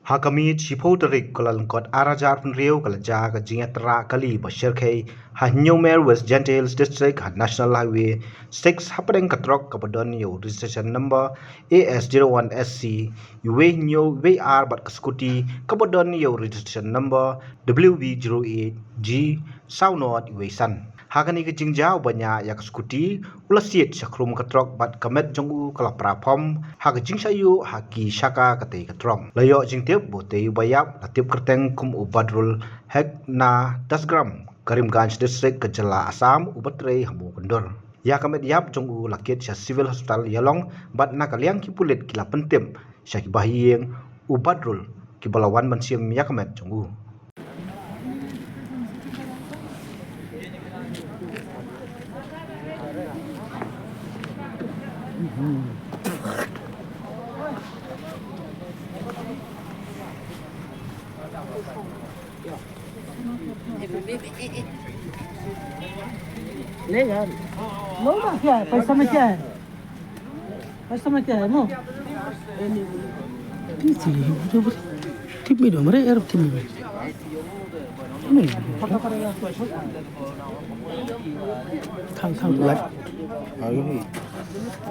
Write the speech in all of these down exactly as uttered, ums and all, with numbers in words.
Ha ka miet shiphew tarik Kyllalyngkot ar hajar phew hynriew ka la jia ka jingïatrah kali ba shyrkhei ha Hynñiewmer, West Jaintia Hills District, ha National Highway six, hapdeng ka trok kaba don ïa u registration number A S zero one S C uwei hynñiew uwei ar bad ka scooty kaba don ïa u registration number W B zero eight G saw nod uwei san. Ha kane ka jingjia, uba ñiah ïa ka scooty u la siat sha khrum ka trok bad ka met jong u ka la pra phom ha ka jingshah ïuh ha ki shaka katei ka trok. La ïoh jingtip ba utei u ba ïap la tip kyrteng kum u Badrul Hek na Dasgram, Karimganj District, ka jylla Assam, uba trei ha Mawkyndur. Ïa ka met ïap jong u la kit sha Civil Hospital Ïalong bad na ka liang ki pulit ki la pyntip sha ki bahaïing u Badrul, kiba la wan ban shim ïa ka met jong u. ले यार। लो ना, क्या है? पैसा में क्या है? पैसा में क्या है, मो? Tip mi dong, mare, er tip mi. Thang, thang, light.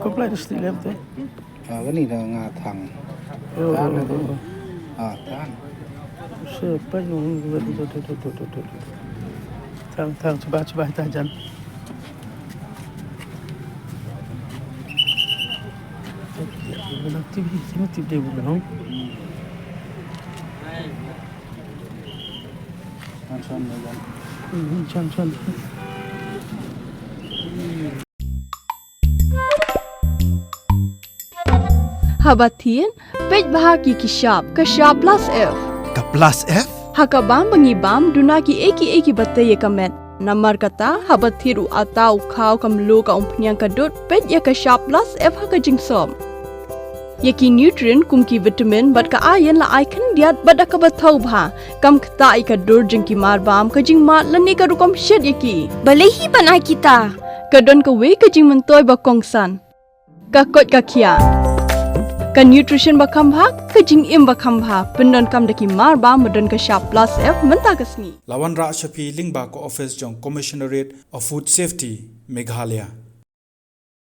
Ko light sti lem te. Ah, kani da nga thang. Oh, oh, oh, oh. Ah, thang. Thang, thang, cuba, cuba kita jan. Tip, tip, tip dia bukan. Chan, chan, jan. Hmm, chan, chan. Haba thied, peit bha ki ki shap, ka shap plus F. Ka plus F? Ha ka bam ba ngi bam, duna ki ei ki ei kiba tei ïa ka met. Namar kata, haba thied u atta, u khaw, ka mluh, ka umphniang, ka dud, peit ïa ka shap plus F ha ka jingsop. Ïa ki nutrient kum ki vitamin bad ka iron la ai khyndiat bad da kaba thaw bha. Kam ktah ïa ka dur jong ki mar bam, ka jingmad lane ka rukom shet ïa ki. Balei hi ban ai kita? Ka don kawei ka jingmyntoi ba kongsan. Ka koit ka khiah. Ka nutrition ba kham bha, ka jingim ba kham bha. Pyndonkam da ki mar bam ba don ka shap plus F mynta ka sngi. La wanrah sha phi lyngba ka office jong Commissionerate of Food Safety, Meghalaya.